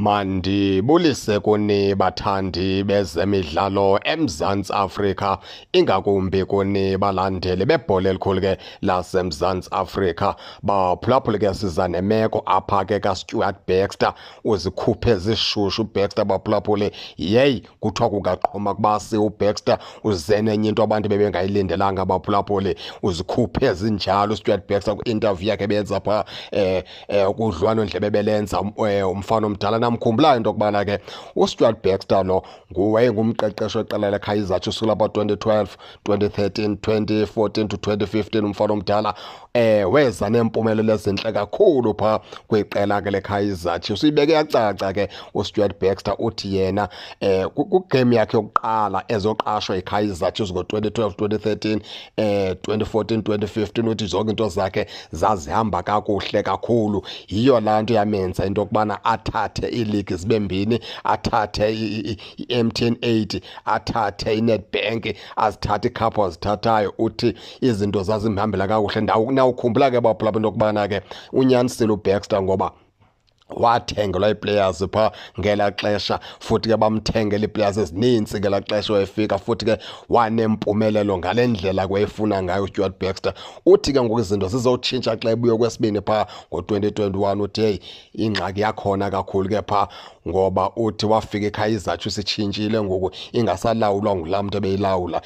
Mandibulise kuni bathandi bezemidlalo eMzantsi Afrika, ingakumbi kuni balandeli bebhola elikhulu ke laseMzantsi Afrika. Baphulaphuli ke siza nemeko apha ke kaStuart Baxter, uzikhuphe zishushu uBaxter baphulaphuli. Yeyi, kuthiwa kungaqhuma kubasi uBaxter uze nenye into abantu bebengayilindelanga baphulaphuli. Uzikhuphe zinjalo uStuart Baxter kwi-interview yakhe ebenza phaa kudliwano-ndlebe belenza umfana omdala. Namkhumbulayo into yokubana ke uStuart Baxter lo wayengumqeqeshi weqela leKaizer Chiefs kulapha 2012, 2013, 2014 to 2015. Umfana omdala weza neempumelelo ezintle kakhulu phaa kwiqela ke leKaizer Chiefs. Uyibeke yacaca ke uStuart Baxter, uthi yena kwigame yakhe yokuqala ezoqashwa yiKaizer Chiefs ngo-2012, 2013, 2014, 2015, uthi zonke into zakhe zazihamba kakuhle kakhulu. Yiyo laa nto yamenza into yokubana athathe iiligi zibe mbini, athathe i-MTN 8, athathe iNedbank, azithathe iikhaphu azithathayo. Uthi izinto zazimhambela kakuhle. Nawukhumbula ke baphulaphula into yokubana ke unyanisile uBaxter ngoba wathengelwa ii-players phaa ngelaa xesha, futhi ke bamthengela ii-players ezinintsi ngelaa xesha wayefika, futhi ke wanempumelelo ngale ndlela kwayefuna ngayo uStuart Baxter. Uthi ke ngoku izinto zizotshintsha xa ebuye kwesibini phaa ngo-2021. Uthi heyi, ingxaki yakhona kakhulu ke phaa ngoba uthi wafika iKaizer Chiefs itshintshile ngoku, ingasalawulwa ngulaa mntu ebeyilawula,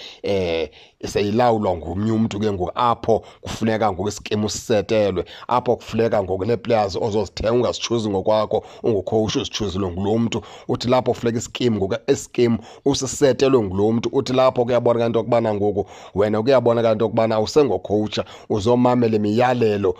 seyilawulwa ngomnye umntu ke ngoku, apho kufuneka ngoku iskimu sisetelwe, apho kufuneka ngoku nee-players ozozithenga ungazitshuzi ngokwakho ungukhowushi, uzitshuzile ngulo mntu. Uthi lapho kufuneka iskimu ngoku, iskimu usisetelwe ngulo mntu. Uthi lapho kuyabonakala into yokubana ngoku wena kuyabonakala into yokubana usengokhowutsha, uzomamela imiyalelo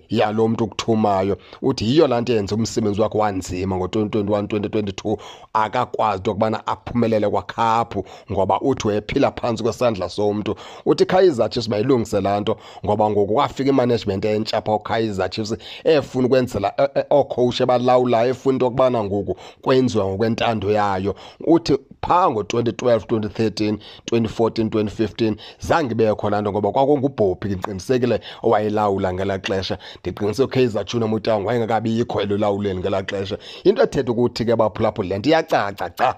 yalo mntu ukuthumayo. Uthi yiyo laa nto yenza umsebenzi wakhe wanzima ngo-2021, 2022, akakwazi into yokubana aphumelele kwakhaphu ngoba uthi wayephila phantsi kwesandla somntu. Uthi iKaizer Chiefs bayilungise laa nto ngoba ngoku kwafika imanagement entsha phaa kuKaizer Chiefs efuna ukwenzela ookhowushi ebalawulayo, efuna into yokubana ngoku kwenziwa ngokwentando yayo. Uthi phaa ngo-2012, 2013, 2014, 2015 zange ibekho laa nto ngoba kwakunguBobby, ndiqinisekile, owayelawula ngelaa xesha. Ndiqiniseke uKaizer Junior Motaung wayengekabikho elulawulweni ngelaa xesha. Into ethetha ukuthi ke baphulaphula, le nto iyacaca ca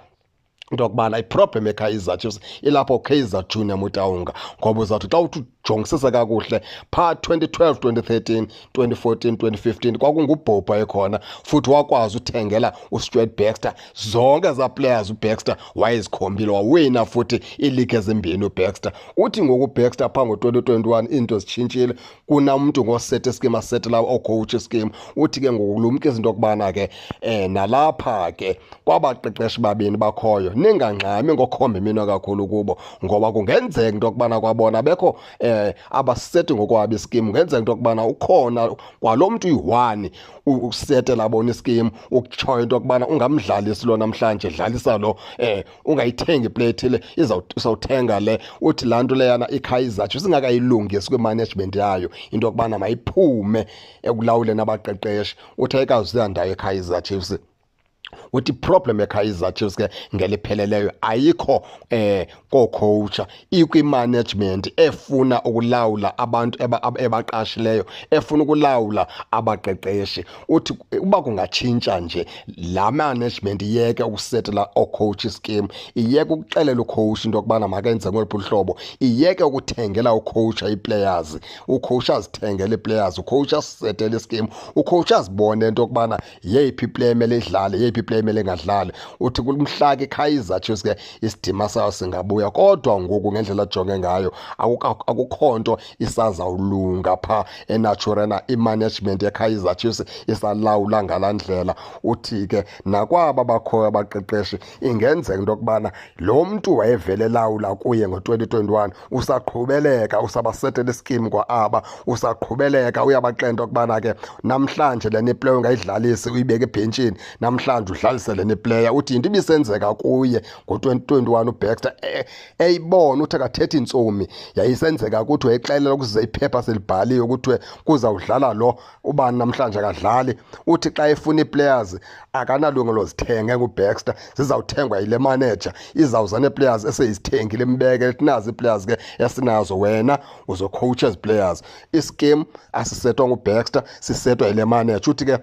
into yokubana iproblem yeKaizer Chiefs ilapho Kaizer Junior Motaung, ngoba uzawuthi xa uthi ujongisisa kakuhle phaa 2012, 2013, 2014, 2015 kwakunguBhobha ekhona, futhi wakwazi uthengela uStuart Baxter zonke ezaa players uBaxter wayezikhombile, wawina futhi iiligi ezimbini uBaxter. Uthi ngoku uBaxter phaa ngo-2021 iinto zitshintshile, kunamntu ngoseta iskimu, asetela oocoach iskimu. Uthi ke ngoku lumkisa into yokubana ke nalapha ke kwabaqeqeshi babini bakhoyo ningangxami ngokhomba iminwe kakhulu kubo, ngoba kungenzeka into yokubana kwabona bekho abaseti ngokwabo iskimu. Kungenzeka into yokubana ukhona kwalo mntu uyi-one usetela bona iskimu, ukutshoyo into yokubana ungamdlalisi lo namhlanje, dlalisa lo, ungayithengi iplay ethile, izawuthenga le. Uthi laa nto leyana iKaizer Chiefs ingakayilungisi kwimanagement yayo into yokubana mayiphume ekulawuleni abaqeqeshi. Uthi ayikazuya ndawo iKaizer Chiefs. Uthi problem yeKaizer Chiefs ke ngelipheleleyo ayikho koocoacha, ikwi-management efuna ukulawula abantu ebaqashileyo, efuna ukulawula abaqeqeshi. Uthi uba kungatshintsha nje laa management, iyeke ukusetela oocoach scheme, iyeke ukuxelela ucoach into yokubana makenze ngoluphi uhlobo, iyeke ukuthengela ucoach ii-players, ucoach azithengele ii-players, ucoach asisetele ischeme, ucoach azibone into yokubana yeyiphi iplayer emele idlale, yeyiphi iplayer emele ingadlali. Uthi kumhla ke iKaizer Chiefs ke isidima sayo singabuya, kodwa ngoku ngendlela ajonge ngayo akukho nto isazawulunga phaa eNaturena, imanagement yeKaizer Chiefs isalawula ngalaa ndlela. Uthi ke nakwaba bakhoyo abaqeqeshi ingenzeka into yokubana lo mntu wayevele elawula kuye ngo-2021 usaqhubeleka usabasetela iskimu kwa aba, usaqhubeleka uyabaxela into yokubana ke namhlanje lena iplayer ungayidlalisi, uyibeke ebhentshini, namhlanje udlalise lena iplayer. Uthi yinto ibisenzeka kuye ngo-2021 uBaxter eyibona, uthi akathethi intsomi, yayisenzeka kuthi wayexelela ukuze iphepha selibhaliwe kuthiwe kuzawudlala lo ubani namhlanje akadlali. Uthi xa efuna ii-players akanalungelo zithenge nguBaxter, zizawuthengwa yile manager, izawuza nee-players eseyizithengile, imbeke ethi nazi ii-players ke esinazo, wena uzocoach ezi players. Ischeme asisetwa nguBaxter, sisetwa yile manager. Uthi ke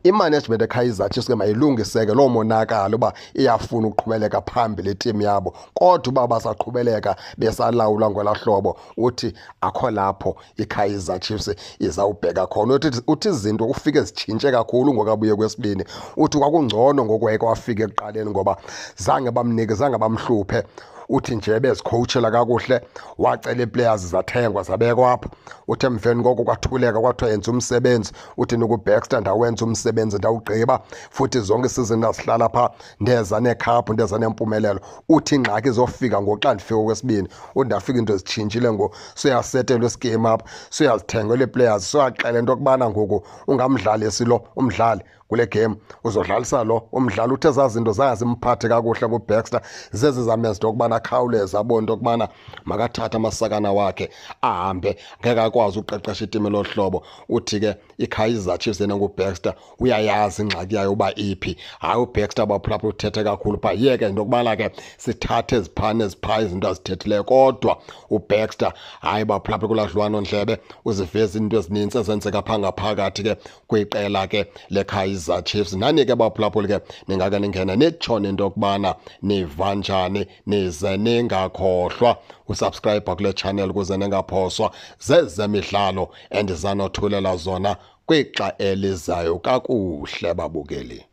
I-management eKaizer Chiefs ke mayilungiseke loo monakalo uba iyafuna ukuqhubeleka phambili itimu yabo, kodwa uba basaqhubeleka besalawula ngolaa hlobo, uthi akho lapho iKaizer Chiefs izawubheka khona. Uthi izinto ufike zitshintshe kakhulu ngoku abuye kwesibini. Uthi kwakungcono ngoku wayeke wafika ekuqaleni ngoba zange bamnike, zange bamhluphe. Uthi nje bezikhowutshela kakuhle, wacela ii-players zathengwa zabekwa apha. Uthi emveni koko kwathuleka, kwathiwa yenza umsebenzi. Uthi nokuBaxter ndawenza umsebenzi ndawugqiba, futhi zonke iisizini ndazihlala phaa ndeza neekhaphu, ndeza nempumelelo. Uthi ingxaki izofika ngoku xa ndifika okwesibini. Uthi ndafika into zitshintshile ngoku, soyasetelwa iskimu apha, soyazithengela ii-players, soyaxela into yokubana ngoku ungamdlalisi lo umdlali kule game, uzodlalisa lo umdlali. Uthe ezaa zinto zange zimphathe kakuhle nguBaxter, zezi zamenza into yokubana akhawuleze abone into yokubana makathathe amasakana wakhe ahambe, ngeke akwazi uqeqesha itimu elo hlobo. Uthi ke iKaizer Chiefs yena nguBaxter uyayazi ingxaki yayo uba iphi. Hayi, uBaxter baphulaphula uthethe kakhulu phaa, yeke into yokubana ke sithathe eziphaa neziphaa izinto azithethileyo, kodwa uBaxter hayi baphulaphula kulaa dliwanondlebe uziveza iinto ezinintsi ezenzeka phaa ngaphakathi ke kwiqela ke leKaizer Chiefs. Nani ke baphulaphuli ke ningake ningene nitshone into yokubana niva njani, nize ningakhohlwa usubscribe kule channel ukuze ningaphoswa zezemidlalo endizanothulela zona kwixa elizayo. Kakuhle babukeli.